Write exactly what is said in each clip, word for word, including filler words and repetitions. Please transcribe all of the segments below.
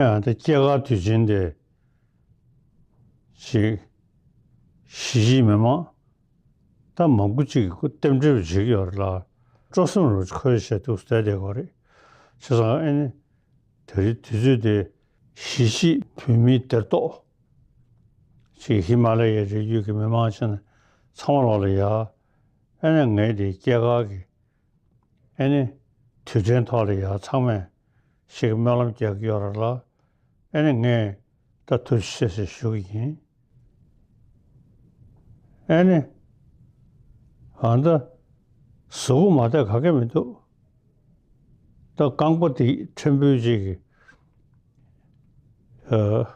ཡང་དེ་སྐྱེས་སྐར་དུས་ཆེན་དེ་ཅིག་གཞིས་བྱེས་མི་མང་ད་མང་པོ་ཅིག་གིས་རྟེན་འབྲེལ་བྱེད་ཀྱི་ཡོད་རེད་ལ། སྤྲོ་སེམས་རུ་ཁོལ་བྱས་འདུག་བསྡད་བསྡད་ཀྱི་རེད། བྱས་ཙང་ཨེ་ནི་དེ་རིང་དུས་ཚོད་དེ་གཞིས་བྱེས་བོད་མིའི་སྡེར་གཏོགས་ཅིག་ཧི་མ་ལ་ཡའི་རི་རྒྱུད་ཀྱི་མི་མང་ཆེན་ཚང་མ་ལོག་ལ་ཡ། ཨེ་ནི་ངའི་དེ་སྐྱེས་སྐར་གྱི་ཨེ་ནི་དུས་དྲན་ཐོག་ལ་ཡ་ཚང་མས་ཞིག་སྨོན་ལམ་རྒྱག་གི་ཡོད་རེད་ལ། ཨེ་ནི་ངས་ད་ཐུགས་རྗེ་ཆེ་ཞེས་ཞུ་གི་ཡིན། ཨེ་ནི་ཨ་ད་གཟུགས་པོ་མ་བདེ་ག་གེ་མི་འདུག་ད་རྐང་པ་དེ་ཕྲན་བུ་ཅིག་གི་ཨ་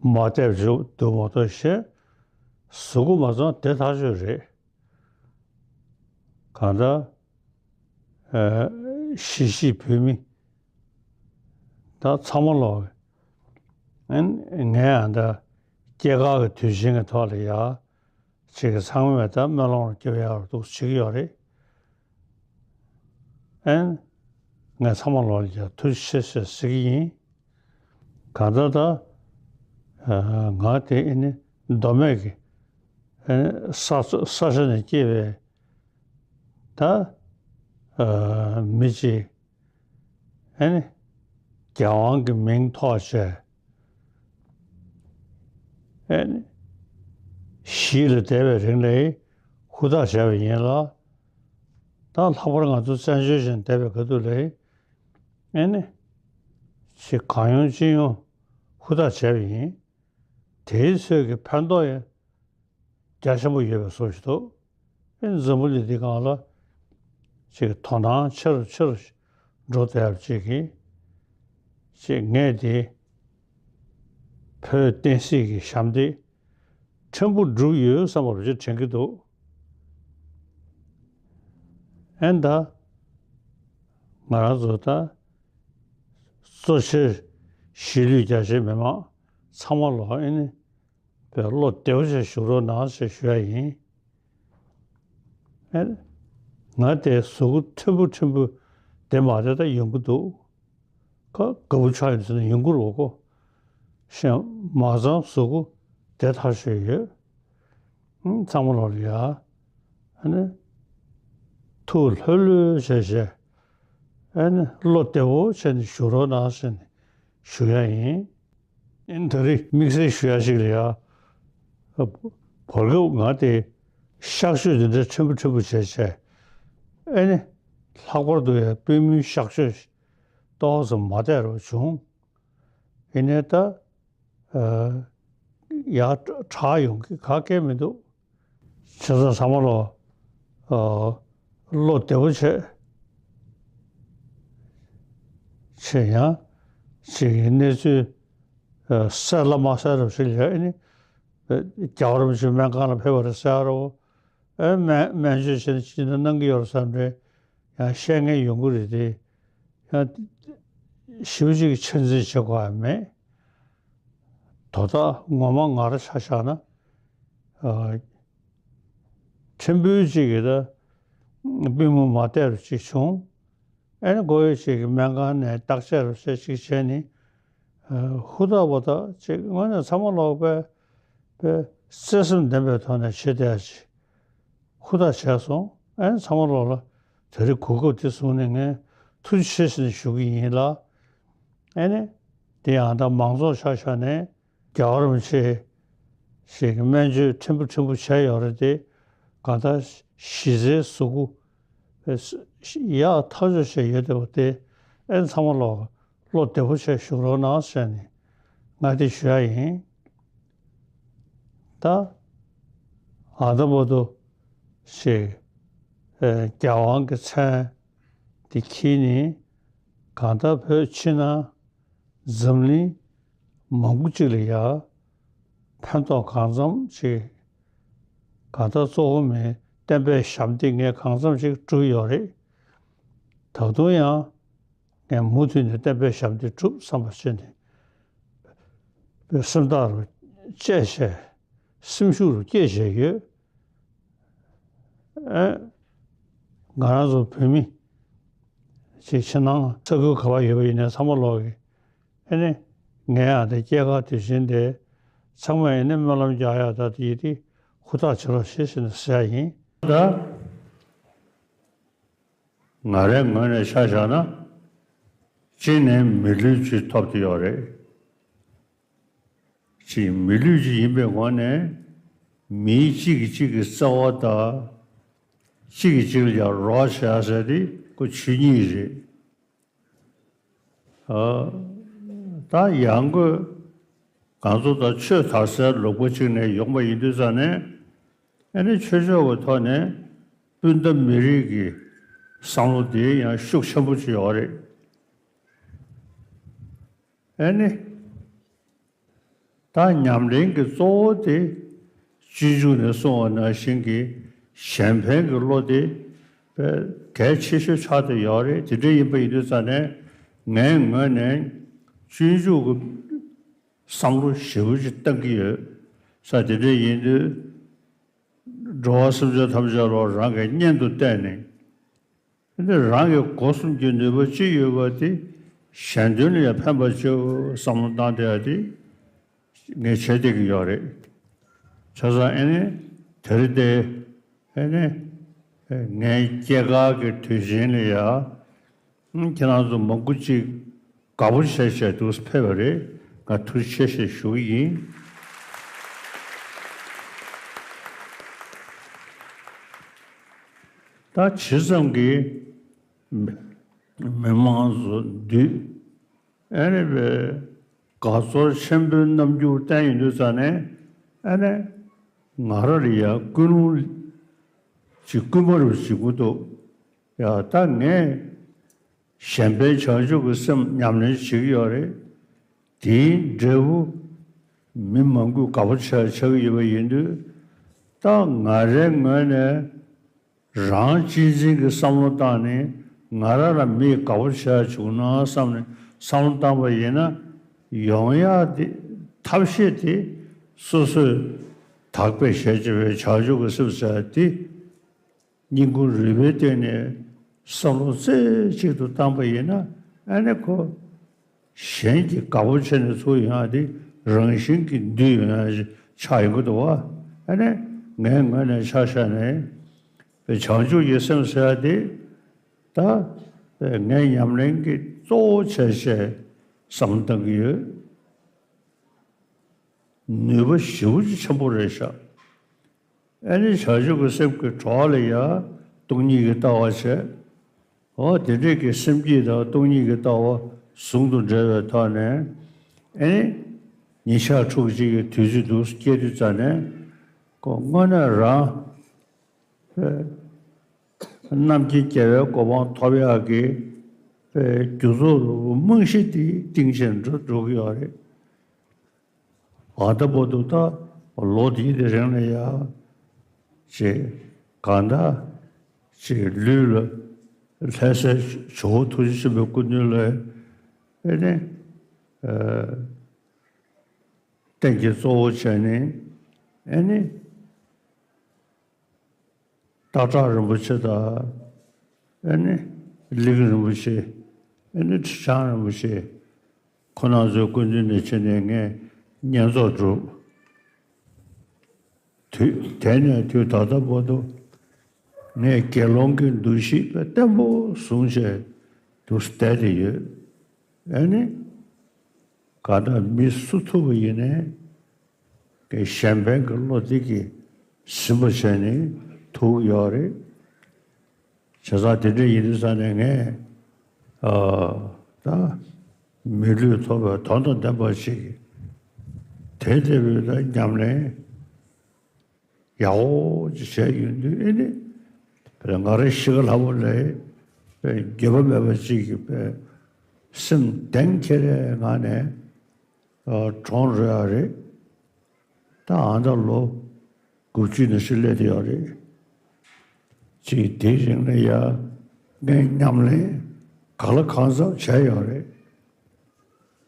མ་བདེ་བ་འདུག་མ་གཏོགས་ཞེ། གཟུགས་པོ་མ་ཚང་བདེ་ཐག་ཆོད་རེད། གང་ལྟར་ཨ་གཞིས་བྱེས་བོད་མི་ད་ཚང་མ་ལོག་ཨ་ནི་ངས་ཨ་ད་སྐྱེས་སྐར་གྱི་དུས་ཆེན་གྱི་ཐོག་ལ་ཡ་ཅིག་གི་ཚང་མས་ད་སྨོན་ལམ་རྒྱབ་ཡག་འདུག་བྱེད་ཀྱི་ཡོད་རེད། ཨན། ངས་ཚང་མ་ལོག་ལ་ཡ་ཐུགས་རྗེ་ཆེ་ཞེས་ཟེར་གྱི་ཡིན། གང་ལྟར་ད་ཨ་ང་དེ་ཨེ་ནི་མདོ་སྨད་ཀྱི་ཨེ་ནི་ས་ས་ཆ་ནས་སྐྱེས་པའི་ད་ཨ་མི་གཅིག་ཨེ་ནི་རྒྱལ་དབང་གི་མིང་ཐོགས་བྱས་ཨེ་ནི་གཞིས་ལ་བསྡད་པའི་རིང་ལ་ཧུར་ཐག་བྱས་པ་ཡིན་ལ། ད་ལྷག་པར་ང་ཚོ་བཙན་བྱོལ་ཞིག་བསྡད་པའི་ཁ་ཐུག་ལ་ཨེ་ནི་ཅིག་གང་ཡོང་ཅི་ཡོང་ཧུར་ཐག་བྱས་པ་ཡིན། དེའི་ཚོད་ཀྱི་ཕན་ཐོགས་ཡང་རྒྱ་ཆེན་པོ་ཡོད་པའི་བཟོ་ཞིག་འདུག་ཨེ་འཛམ་བུ་གླིང་འདི་སྒང་ལ་ཅིག་དོ་སྣང་ཆེ་རུ་ཆེ་རུ་འགྲོ་བསྡད་ཡག་ཅིག་གིས་ཅིག་ངས་དེ་བོད་བསྟན་སྲིད་ཀྱི་ཞབས་འདེགས་ཕྲན་བུ་བསྒྲུབས་ཡོད་བསམ་པ་རུ་ཅིག་དྲན་གྱི་འདུག་ཨེ་ད་ང་རང་ཚོ་ད་གཙོ་ཆེར་གཞིས་ལུས་རྒྱ་ཆེའི་མི་མང་ཚང་མ་ལོག་ཨེ་ནི་བློ་བདེ་པོ་བྱས་བཞུགས་རོགས་གནང་ཞེས་ཞུ་ཡ་ཡིན། ཨེ། ང་དེ་གཟུགས་པོ་ཕྲན་བུ་ཕྲན་བུ་བདེ་མ་བདེ་ད་ཡོང་གི་འདུག་ཁ་དགའ་པོ་ཆགས་ཡོང་ཟེར་ན་ཡོང་གི་རེད་གོ། གཞན་མ་ཚང་གཟུགས་པོ་བདེ་ཐག་ཆོད་ཡོད། ཨང་། ཚང་མ་ལོག་ལ་ཡ། ཨ་ནི། ཐུགས་ལྷོད་ལྷོད་བྱས་བྱས། ཨ་ནི་བློ་བདེ་པོ་བྱས་ནས་བཞུགས་རོགས་གནང་ཟེར་ནས་ཞུ་ཡ་ཡིན། ཨིན། ད་རེས་དམིགས་བསལ་ཞུ་ཡ་ཞིག་ལ་ཡ། བར་སྐབས་ང་དེ་གཤག་བཅོས་འདི་འདྲ་ཕྲན་བུ་ཕྲན་བུ་བྱས་བྱས། ཨེ་ནི། ལྷག་པར་དུ་ཡ་པུས་མོའི་གཤག་བཅོས་ཏོག་ཙམ་མ་བདེ་རུ་བྱུང་། ཡིན་ནའི་ད། ཨ། ཡ་དྲག་ཡོང་གི་ག་གེ་མི་འདུག་བྱས་ཙང་ཚང་མ་ལོག་ཨ། བློ་བདེ་པོ་བྱས། བྱས་ཡང་ཅིག་གི་གནས་ཚུལ་ཨ། གསལ་ལ་མ་གསལ་རབ་ཞིག་ལ་ཨེ་ནི། རྒྱལ་བ་རིན་པོ་ཆེ་སྨན་ཁང་ལ་ཕེབས་པ་རེད་ཟེར་རོ། ཨེ་སྨན་སྨན་བཅོས་བྱས་ནས་ཅི་འདྲ་གནང་གི་ཡོད་རེད་བསམ་རེད། ཡང་བཤད་མཁན་ཡོང་གི་རེད་དེ། ཡང་ཞེ་པོ་ཅིག་གི་ཆ་འཛིན་བྱེད་དགོས་ཡ་མེད། དོ་བདག་ངོ་མ་ང་རང་ཆ་བཞག་ན། ཨ། ཕྲན་བུ་ཅིག་གིས་ད་པུས་མོ་མ་བདེ་རུ་ཅིག་བྱུང་། ཨ་ནི་མགོ་ཡོད་ཅིག་གིས་སྨན་ཁང་ནས་བརྟག་དཔྱད་རུ་བྱས་ཅིག་བྱས་ནས། ཨ། ཧུར་ཐག་པ་ཐག་ཅིག་དངོས་གནས་ཚང་མ་ལོག་པའི་པའི་བརྩེ་སེམས་ལྡན་པའི་ཐོག་ནས་བྱེད་བསྡད་ཡ་ཅིག་ཧུར་ཐག་བྱས་སོང་། ཨ་ནི་ཚང་མ་ལོག་ལ་དེ་རིང་གོ་སྐབས་དེ་བཟུང་ནས་ངས་ཐུགས་རྗེ་ཆེ་ཟེར་ནས་ཞུ་གི་ཡིན་ལ། ཨ་ནི་དེ་ཡང་ད་མང་ཚོགས་ཆ་བཞག་ནས་རྒྱལ་བ་རིན་པོ་ཆེ་ཞིག་གི་སྨན་བཅོས་ཕྲན་བུ་ཕྲན་བུ་བྱས་ཡོད་རེད་དེ། གང་ལྟར་གཞི་རྩའི་གཟུགས་པོ་ཡག་ཐག་ཆོད་བྱས་ཡོད་བསྡད་པ་དེ་ཨ་ནི་ཚང་མ་ལོག་བློ་བདེ་པོ་བྱས་བཞུགས་རོགས་གནང་ཟེར་ནས་ང་དེ་ཞུ་ཡ་ཡིན། ད་ཨ་ད་བར་དུ་ཞིག་ཨེ་རྒྱལ་དབང་གི་མཚན་དེ་འཁྱེར་ནས་གང་ལྟར་བོད་ཕྱི་ནང་འཛམ་གླིང་མང་པོ་ཅིག་ལ་ཡ་ཕན་ཐོགས་གང་འཚམ་ཅིག་གང་ལྟར་གཙོ་བོ་མིན་བསྟན་པའི་ཞབས་འདེགས་ངས་གང་འཚམ་ཅིག་བསྒྲུབས་ཡོད་རེད། ད་དུང་ཡང་ངས་མུ་མཐུད་ནས་བསྟན་པའི་ཞབས་འདེགས་སྒྲུབ་བསམ་པ་བྱས་ནས་སེམས་ཐག་རུ་བཅད་བྱས་སེམས་ཤུགས་རུ་བསྐྱེད་བྱས་ཡོད། ཨེ། ང་རང་ཚོ་བོད་མི་ཅིག་ཕྱི་ནང་ས་ཁུལ་ག་པར་ཡོད་པ་ཡིན་ནའི་ཚང་མ་ལོག་གིས་ཨེ་ནི་ ངས་ཨ་ནི་སྐྱེས་སྐར་དུས་ཆེན་དེ་ཚང་མས་ཨ་ནི་སྨོན་ལམ་རྒྱག་ཡག་ད་དེ་ཡིན་དེ་ཧུར་ཐག་བྱེད་རོགས་ཞེས་ཟེར་ནས་ཟེར་ཡ་ཡིན། ད་ང་རའི་ངོས་ནས་ཆ་བཞག་ན་གཅིག་ནས་མི་ལུས་ཅིག་ཐོབ་བསྡད་ཡོད་རེད། ཅིག་མི་ལུས་ཅིག་ཡིན་པའི་ངོས་ནས་མི་གཅིག་གིས་གཅིག་གི་བརྩེ་བ་དང་གཅིག་གིས་གཅིག་ལ་ཡང་རོགས་བྱེད་ཡ་ཟེར་དེ་ཁོ་ཆོས་ཉིད་རེད། ཨ། ད་ཡང་སྒོས་ང་ཚོ་ད་ཆོས་དར་སའི་ལུང་པ་ཅིག་ནས་ཡོང་པ་ཡིན་དུས་ཙང་ནས་ཨ་ནི་ཆོས་ཕྱོགས་ཀྱི་ཐོག་ནས་སྤུན་ཟླ་མི་རིགས་ཀྱི་བསམ་བློ་དེ་ཡང་ཤུགས་ཆེན་པོ་ཅིག་ཡོད་རེད། ཨ་ནི། ད་ཉམས་ལེན་གྱི་གཙོ་བོ་དེ་སྤྱོད་འཇུག་ནས་གསུངས་པ་ནང་བཞིན་གྱི་གཞན་ཕན་གྱི་བློ་དེ་དཔེ་གལ་ཆེ་ཤོས་ཆགས་བསྡད་ཡོད་རེད། དེ་འདྲ་ཡིན་པ་ཡིན་དུས་ཙང་ནས་ངའི་ངོས་ནས་སྤྱོད་འཇུག་གི་བསམ་བློ་ཞེ་པོ་ཅིག་བཏང་གི་ཡོད་ས། དེ་འདྲ་ཡིན་དུས་འགྲོ་བ་སེམས་ཅན་ཐམས་ཅད་ལ་རང་གི་གཉེན་དུ་བསྟེན་ནས། འདི་རང་གི་སྒོ་གསུམ་གྱི་ནུས་པ་ཅི་ཡོད་པ་དེ་གཞན་དོན་ལ་ཡང་ཕན་པ་ཅིག་བསམ་བློ་བཏང་བསྡད་ཡ་དེ་ངས་བྱེད་བསྡད་ཀྱི་ཡོད་རེད། བྱས་ཙང་ཨ་ནི་དེ་རིང་དེ་ཨ་ནི་ངའི་སྐྱེས་སྐར་གྱི་དུས་ཆེན་ལ་ཡ་ཁྱེད་རང་ཚོ་མང་པོ་ཅིག་དགའ་པོ་བྱས་བྱས་འདུག་ཕེབས་པ་རེད། ང་ཐུགས་རྗེ་ཆེ་ཞེས་ཞུ་གི་ཡིན། ད་ཇི་ཙམ་གྱིས་མི་མི་མང་ཚོ་འདུས་ཨ་ནི་པའི་དགའ་ཚོར་ཆེན་པོའི་རྣམ་འགྱུར་བསྟན་ཡོང་དུས་ཙང་ནས་ཨ་ནི་ང་རང་ལ་ཡང་ཀུན་སློང་ཅིག་སྐུལ་མ་རུ་བྱེད་ཀྱི་འདུག་ཡ་ད་ངས་གཞན་ཕན་བྱང་ཆུབ་ཀྱི་སེམས་ཉམས་ལེན་བྱེད་ཀྱི་ཡོད་རེད། དེའི་འབྲས་བུ་མི་མང་པོས་དགའ་པོ་བྱ་བྱ་གི་ཡོད་པ་ཡིན་དུས། ད་ང་རའི་ངོས་ནས་རང་གཅེས་འཛིན་གྱི་བསམ་བློ་བཏང་ནས་ང་རང་ལ་མིས་དགའ་པོ་བྱ་བྱུང་ན་བསམ་ནས་བསམ་བློ་བཏང་པ་ཡིན་ན། ཡོང་ཡག་དེ་ཐབས་ཤེས་དེ་སོ་སོས་དག་པའི་ཞལ་གྱིས་པའི་བྱང་ཆུབ་ཀྱི་སེམས་ཟེར་དེ། སྙིང་ཁུང་རུས་པའི་སྟེང་ནས་བསམ་བློ་རྩེ་གཅིག་ཏུ་བཏང་པ་ཡིན་ན་ཨ་ནི་ཁོ་གཞན་གྱིས་དགའ་པོ་བྱས་ནས་ཚུར་ཡོང་ཡ་དེ་རང་བཞིན་གྱིས་འདུས་ཡོང་ཡ་ཆགས་ཡོང་གི་འདུག་བ། ཨ་ནི་ངའི་ངོས་ནས་ཆ་བཞག་ནས་བྱང་ཆུབ་ཀྱི་སེམས་ཟེར་ཡ་དེ་ད་ངའི་ཉམས་ལེན་གྱི་གཙོ་བོ་བྱས་བྱས་བསམ་བློ་བཏང་གི་ཡོད། ནུས་པ་ཞེ་པོ་ཅིག་ཆེན་པོ་རེད་ཤག་ཨ་ནི་བྱང་ཆུབ་ཀྱི་སེམས་ཀྱི་གྲོགས་ལ་ཡང་སྟོང་ཉིད་ཀྱི་ལྟ་བ་བྱས། འོ་དེ་འདྲས་ཀྱི་སེམས་བསྐྱེད་དང་སྟོང་ཉིད་ཀྱི་ལྟ་བ་ཟུང་དུ་འབྲེལ་བའི་ཐོག་ནས་ཨ་ནི་ཉིན་ཞག་ཕྲུགས་གཅིག་གི་དུས་ཚོད་འདུག་སྐྱེལ་དུས་ཙམ་ནས་ཁོ་དངོས་གནས་རང་རྣམ་མཁྱེན་རྒྱལ་བའི་གོ་འཕང་ཐོབ་ཡག་གི་རྒྱུ་ཚོགས་རྨང་གཞི་དེ་བཏིང་བྱས་འགྲོ་འགྲོ་གི་ཡོད་རེད། ཨ་ད་བར་དུ་ད་ལོ་འདིའི་དེ་རིང་ལ་ཡ། ཅེས་གང་ལྟར་ཅེས་ལུས་ལ་ལྷ་སའི་ཇོ་བོ་ཐུགས་རྗེ་ཆེན་པོའི་སྐུ་མདུན་ལ་ཨེ་ནི་རྟེན་གྱི་གཙོ་བོ་བྱས་ནས་ཨེ་ནི། སྟག་བྲག་རིན་པོ་ཆེ་དང་། ཨེ་ནི། གླིང་རིན་པོ་ཆེ། ཨེ་ནི་ཁྲི་བྱང་རིན་པོ་ཆེ། ཁོང་རྣམ་ཚོའི་སྐུ་མདུན་ནས་ཕྱིན་ནས་ངས་བསྙེན་རྫོགས་གྲུབ། དུས་དེ་ནས་དུས་ད་ལྟ་བར་དུ་ངས་དགེ་སློང་གི་འདུ་ཤེས་བརྟན་པོ་བཟུང་བྱས་འདུག་བསྡད་དེ་ཡོད། ཨེ་ནི། གང་ལྟར་མི་སུ་ཐུག་པ་ཡིན་ནའི། གཞན་ཕན་གྱི་བློ་འདི་གིས་ཟིན་པ་བྱས་ནས་ཐུག་ཡོད་རེད། བྱས་ཙང་དེ་འདྲ་ཡིན་དུས་ཙང་ནས་ངས་ཨ་ད་མི་ལུས་ཐོབ་པའི་དོན་དང་ལྡན་པ་ཞིག་དེ་ལྟ་བུའི་ད་ཉམས་ལེན་ཡག་པོ་ཅིག་བྱས་ཡོང་དུས་ཨེ་ནི་ང་རང་ཤི་ཁ་ལྷ་བོ་ལས་འགྱོད་པ་མེད་པ་ཅིག་གི་སེམས་གཏིང་ཁེལ་བའི་ངང་ནས། གྲོངས་རེད་ཨ་རེད། ད་ཨ་ད་ལོ་དགུ་བཅུ་ནང་བཞིན་སླེབས་བསྡད་ཡོད་རེད། ཅིག་དེའི་རིང་ལ་ཡ་ངས་ཉམས་ལེན་ག་ལ་གང་འཚམ་བྱས་ཡོད་རེད།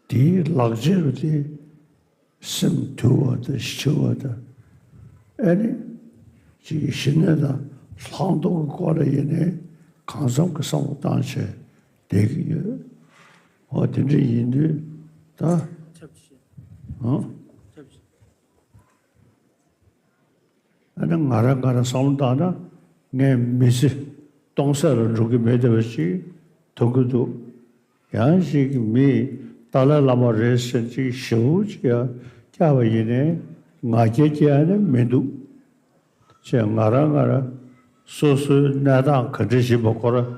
དེའི་ལག་རྗེས་རུ་དེ་སེམས་དུལ་བ་དང་ཞི་བ་དང་ཨེ་ནི་ཅིག་ཞི་གནས་དང་ལྷག་མཐོང་གི་སྐོར་ལ་ཡིན་ནའི་གང་འཚམ་གྱི་བསམ་བློ་བཏང་བྱས་བསྡད་ཀྱི་ཡོད། འོ་དེ་འདྲ་ཡིན་དུས་ད་ ཨ་ནི་ང་རང་ང་རང་བསམ་བློ་བཏང་ན་ངས་མི་ཚེ་སྟོང་ཟད་ལ་འགྲོ་གི་མེད་བསྡད་པ་ཞིག་མཐོང་གི་འདུག། ཡང་ཞིག་མིས་ཏཱ་ལའི་བླ་མ་རེད་ཟེར་ཅིག་ཞེ་པོ་ཅིག་ཡང་བཀྱགས་པ་ཡིན་ནའི་ང་རྒྱལ་སྐྱེ་ཡ་ནི་མི་འདུག། ཅེས་ང་རང་ང་རང་སོ་སོའི་གནས་སྟངས་ག་འདྲ་ཞིག་ཡིན་པ་ཁོ་རང་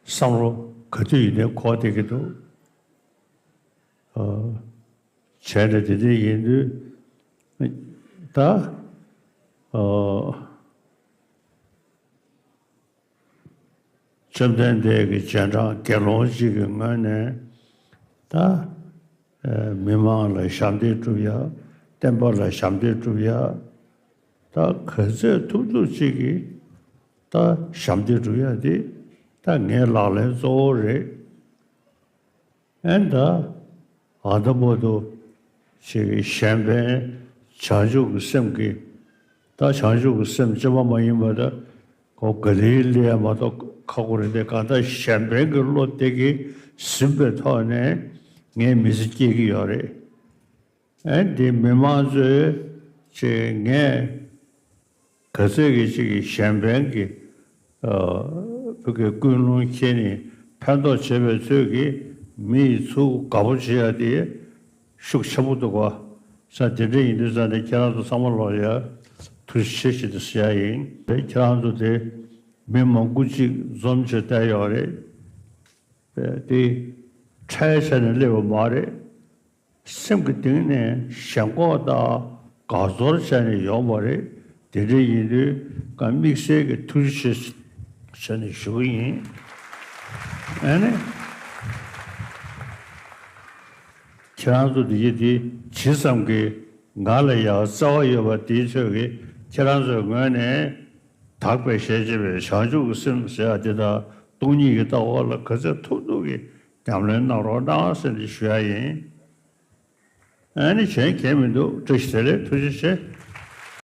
བསམ་བློ་ག་དུས་ཡིན་ནའི་འཁོར་བསྡད་ཀྱི་འདུག། ཨ། བྱས་ནས་དེ་འདྲ་ཡིན་དུས་ད། ཨ། བཅོམ་ལྡན་འདས་ཀྱི་རྗེས་འབྲང་དགེ་སློང་གཅིག་གི་ངོས་ནས་ད། ཨ། མི་མང་ལ་ཞབས་འདེགས་སྒྲུབ་ཡ། བསྟན་པ་ལ་ཞབས་འདེགས་སྒྲུབ་ཡ། ད་ག་ཚོད་ཐུབ་ཐུབ་ཅིག་གིས་ད་ཞབས་འདེགས་སྒྲུབ་ཡ་དེ་ད་ངའི་ལག་ལེན་གཙོ་བོ་རེད། ཨེ་ད། ཨ་ད་མོ་དུ་ཞིག་གཞན་ཕན་བྱང་ཆུབ་ཀྱི་སེམས་ཀྱིས། ད་བྱང་ཆུབ་ཀྱི་སེམས་ཅན་མ་མ་ཡིན་པ་ད་ཁོ་ག་ལེ་ལེ་མ་གཏོགས་ཁག་པོ་རེད་དེ། གང་ལྟར་གཞན་ཕན་གྱི་བློ་དེ་གིས་ཟིན་པའི་ཐོག་ནས་ངའི་མི་ཚེ་སྐྱེལ་གྱི་ཡོད་རེད། ཨེ་འདི་མི་མང་ཚོས་ཅིག་ངས་ག་ཚོད་ཀྱི་ཅིག་གི་གཞན་ཕན་གྱི་ཨ་བོད་ཀྱི་ཀུན་སློང་འཁྱེར་ནས་ཕན་ཐོགས་བྱེད་པའི་ཚོད་ཀྱིས་མི་ཡི་ཚུར་དགའ་པོ་བྱེད་ཡ་དེ་ཤུགས་ཆེན་པོ་འདུག་ག། ས་དེ་འདྲ་ཡིན་དུས་ཙང་ནས་ཁྱེད་རང་ཚོ་ཚང་མ་ལོག་ཡ་ཐུགས་རྗེ་ཆེ་ཞེས་དེ་ཟེར་ཡ་ཡིན། ཁྱེད་རང་ཚོ་དེ་མི་མང་པོ་ཅིག་འཛོམས་བྱས་བསྡད་ཡོད་རེད། དེ་ཁྲལ་བྱས་ནས་སླེབས་པ་མ་རེད། སེམས་ཀྱི་གཏིང་ནས་ཞེན་ཁོག་དང་དགའ་ཚོར་བྱས་ནས་ཡོང་བ་རེད། དེ་འདྲ་ཡིན་དུས་ཀ་དམིགས་བསལ་གྱི་ཐུགས་རྗེ་ཆེ་ཟེར་ནས་ཞུ་གི་ཡིན། ཨ་ནི། ཁྱེད་རང་ཚོ་འདི་ཡི་དེ་ཇི་ཙམ་གྱིས་ང་ལ་ཡང་བརྩེ་བ་ཡོད་པ་དེའི་ཚོད་ཀྱིས་ཁྱེད་རང་ཚོའི་ངོས་ནས་དག་པའི་ཞལ་བྱེད་པའི་བྱང་ཆུབ་ཀྱི་སེམས་ཟེར་བ་དེ་དང་སྟོང་ཉིད་ཀྱི་ལྟ་བ་ལ་ག་ཚོད་ཐུབ་ཐུབ་ཀྱིས་ཉམས་ལེན་གནང་རོགས་གནང་ཟེར་ནས་ཞུ་ཡ་ཡིན། ཨ་ནི་གཞན་གང་མི་འདུག། བཀྲ་ཤིས་བདེ་ལེགས། ཐུགས་རྗེ་ཆེ།